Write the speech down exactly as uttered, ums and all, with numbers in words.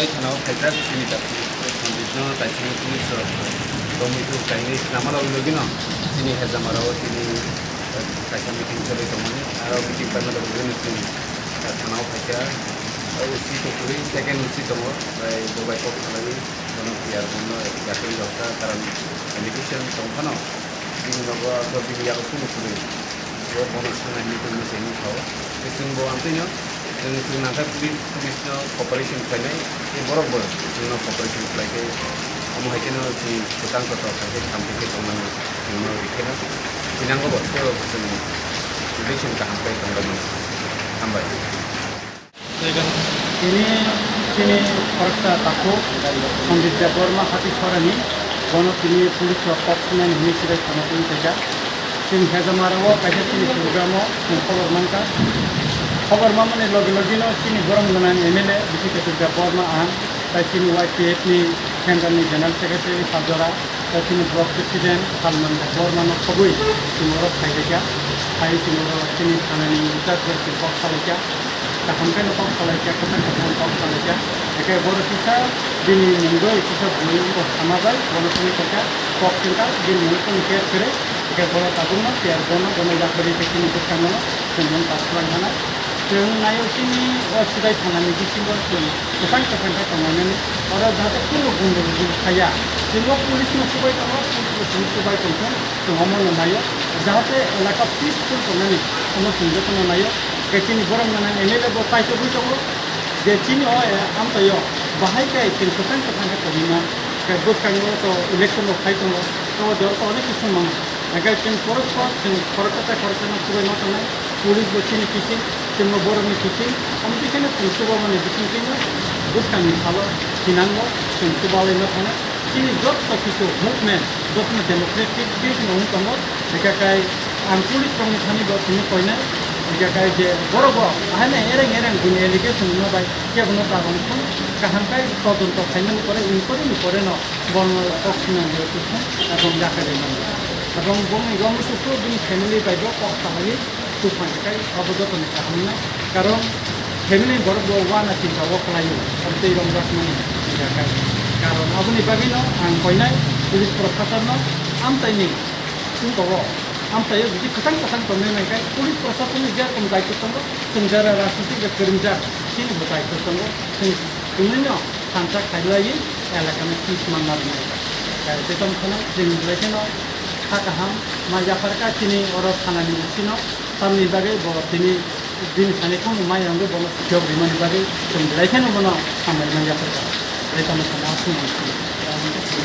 Thanao phaijak chini Sandeep no kaisa police rok romwi tu kainwi swnama logi logi no chini Hezamara o tini kaisa meeting choli tongmani, aro meeting paima logi logi no chini thanao phaikha, O C to kwrwi second O C tongo, bai bo bai kok salaiwi bono P R bono yakri rok ta karon allegation tong phano bini nogo abo bini yago kunu kwrwi. Bo bono swngnai hinwi tongmani se nukha o. Tei chwng bo amtwino chwng, chwng nangkha police, police no cooperation khlainai, tei borok bo chwngno cooperation khlai khe omo hai kheno chini kwchang kotor hai khe samtwi khe tongmani chwngno rikhe no thinango bo tei bo chwng relation kaham khe tonglaimani. Hambai. Tini chini khoroksa takhuk Sandeep Debbarma Hatisorani, bono tini police rok kok sunani hinwi sibai thana twi phaikha. Chini Hezamara o kaisa chini program o chwng khobor mankha. Khobor mamani logi logi no chini borom gwnang M L A Bisi Ketu Debbarma ang, tai chini Y P F ni Central ni General Secretary Sajora, tai chini Block President Salman Debbarma no khobwi chwng oro phaibaikha. Phai chwng oro chini thanani in charge bai chwng kok salaikha. Kaham khe no kok salaikha, kwthang kwthang kok salaikha. Hakhe boro kisa bini mungwi kisa bui wngkha sama bai, bono tini kaisa kok swngkha, bini mungwi tini khe kwrwi. Hakhe boro tabukno tiyar bono, bono yapri khe chini bwskango chwng mung ta swlai mano. Chwng naio chini o Sidai thanani bisingo chwng kwthang kwthang khe tonglaimani. Oro jate kunu gundul gundul khaya. Chwng o police no chubai tongo, police bo chwng chubai tongthung, chwng omo no naio. Jate elaka peaceful tongnani, omo chwng jotono naio. Khe chini borok nana M L A bo paitogwi tongo je chini o, eh, amtwi o bahai khe chwng kwchang kwchang khe tongwima, khe bwskango to election rok phai tongo, to jor to onek kisu mano. Hingkhe chwng khoroksa, chwng khoroksa tei khoroksa no chubai ma tongnai, police bo chini kiching, chwngno borokni kiching, omo bikheno chwng chubamani bising twi bwskangni salo thinango chwng chubalai ma tongnai. Chini joto kisu movement, jotono democratic way no wng tongo, hingkhe kai ang police rokni thani bo chini koinai, hingkhe kai je borok bo ahaino ereng ereng buini allegation wngma bai kebono ta rwngthung, kaham kai todonto khaimani pore, inquiry ni pore no bono kok sinani rwtwi thung, ebong yakarwi mano. Ebong bongni romwi kuphur bini family bai bo kok salaiwi Tubphang khe obo jotoni kaham wngnai. Karon family borok bo uana chinta o khlai o, abo tei romjakmani chinta khai. Karon aboni bagwino ang koinai police proshasonno amtaini chwngkao amtaio jodi kwchang kwchang tongnai nai khe police proshasonni je rokom daitw tongo, chwng jara rajnitik bai kwrwngjak chini bo daitw tongo, chwng chwngno thansa khailaiwi elakano peace manna rwnai. Tei tamo phano chwng belai kheno kha kaham ma yapharkha chini oro thanani bisino. Tamni bagwi bo tini bini thani phano mai wngwi bono sijok rimani bagwi chwng belai kheno bono hambai man yapharkha. Tei tamo phano aswk.